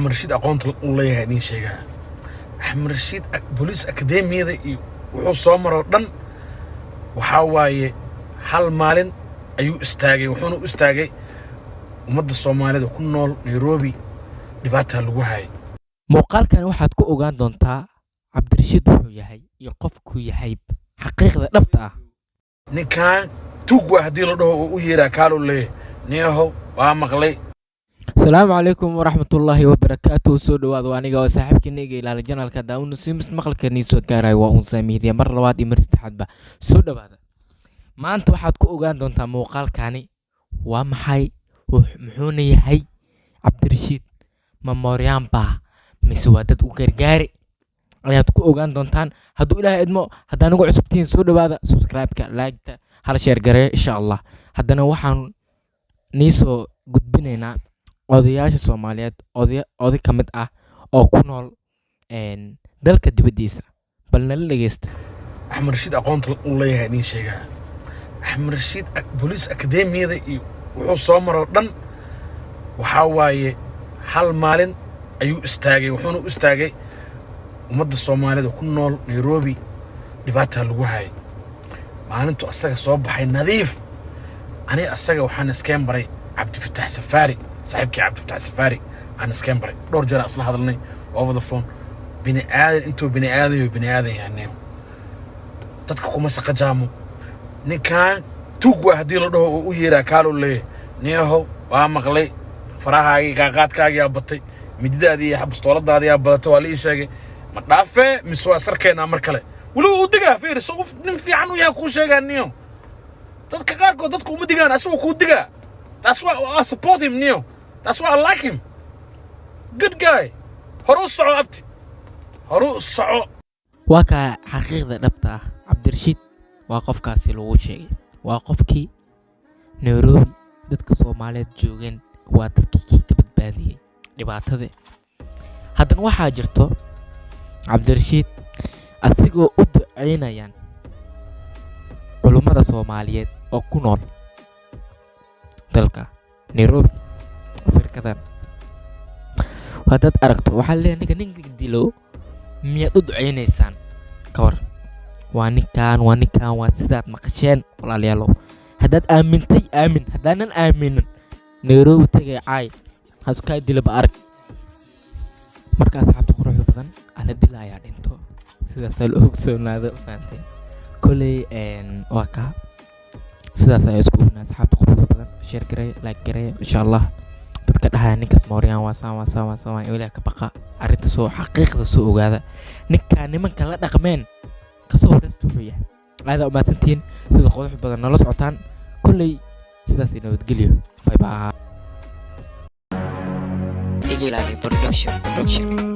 Axmed Rashiid aqoonta uu leeyahay idiin sheegaa. Axmed Rashiid Police Academyada iyo wuxuu soo maroo dhan waxaa waaye hal maalin ayuu istaagay, wuxuuna u istaagay ummadda Soomaalida ku nool Nairobi dhibaataa lagu hayay. Muuqaalkan waxaad ku ogaan doontaa Cabdirashiid wuxuu yahay iyo qofkuu yahay xaqiiqda dhabta ah. Ninkan tuug waa haddii la dhaho oo u yeeraa kaaluu leeyahay, niyahow, waa maqlay. Asalaamu calaykum waraxmatullaahi wabarakaatuhu. Soo dhawaada, waa aniga oo saaxiibkiina iga ilaali channelka Daawuna Sims. Maqalka nii soo gaarayo waa uun saamihidiya mar labaad iyo mar saddexaadba. Soo dhawaada. Maanta waxaad ku ogaan doontaa muuqaalkani waa maxay, muxuuna yahay Cabdirashiid, ma mooryaan baa mise waa dad u gargaari, ayaad ku ogaan doontaan hadduu Ilaahay idmo. Haddaa nagu cusubtihiin, soo dhawaada, subscribe-ka, like-ta, hal share gareeyo insha Allah. Haddana waxaan nii soo gudbinaynaa odayaasha Soomaaliyeed, oday ka mid ah oo ku nool dalka dibaddiisa. Bal nala dhegeysta. Axmed Rashiid aqoonta uu leeyahay idiin sheegaa. Axmed Rashiid Police Academyada iyo wuxuu soo maroo dhan waxaa waaye hal maalin ayuu istaagay, wuxuuna u istaagay ummadda Soomaalida ku nool Nairobi dhibaataa lagu hayay. Maalintuu asaga soo baxay nadiif, aniga asaga waxaan iskeen baray Cabdifataax Safaari, saaxiibkii Cabdifataax Safaari aan iskeen baray. Dhowr jeer aan isla hadalnay over the phone. Bini aadan intuu bini aadan yo bini aadan yahay, dadka kuma saqajaamo. Ninkan tuug waa haddii la dhaho oo u yeeraa kaaluu leeyahay, niyahow, waa maqlay, farahaagii qaaqaadkaagii aa batay, mididaadii iyo bastooladaadii aa badatay, waa la ii sheegay. Ma dhaafee mise waa sarkeenaa mar kale? Weliba uu digaa. Fiiri so nin fiican u yahay kuu sheegaa. Niyo, dadka qaarkood dadka uma digaan, asagoo kuu digaa. That's why I support him, niyo. That's why I like him. Good guy. Hore u soco, abti, hore u soco. Waa kaa xaqiiqda dhabta ah. Cabdirashiid waa qofkaasi lagu sheegay, waa qofkii Nairobi dadka Soomaaliyeed joogeen, waa dadkii kii ka badbaadiyey dhibaatada. Haddana waxaa jirto Cabdirashiid asigoo u duceynayaan culummada Soomaaliyeed oo ku nool dalka Nairobi, Afrikadan. Haddaad aragto waxaa leeyahay ninka ninka dilo miyaad u duceynaysaan? Ka war, waa ninkan, waa ninkan, waa sidaad maqasheen. Walaalayaalow, haddaad aamintay aamin, haddaanan aaminin, Nairobi tagay, caay haskaa dilaba arag. Marka asxaabta quruxda badan, ala dila ayaa dhinto, sidaasaa la ogsoonaado. Fahamtay koley? Waa kaa, sidaas ayaa isku ognaa. Asxaabta quruxda badan, share gareeya, like gareeya insha Allah. Dadka dhahaya ninkaas mooryaan waa saan, waa saan, waa saan, waa ilaah ka baqa. Arrinta soo xaqiiqda soo ogaada, ninkaa nimanka la dhaqmeen kasoo horeysta wuxuu yahay. Aada umahadsantihiin sida qurux badan nala socotaan. Kolley sidaas i nabadgelyo. Bye bye. Igilani Production Production.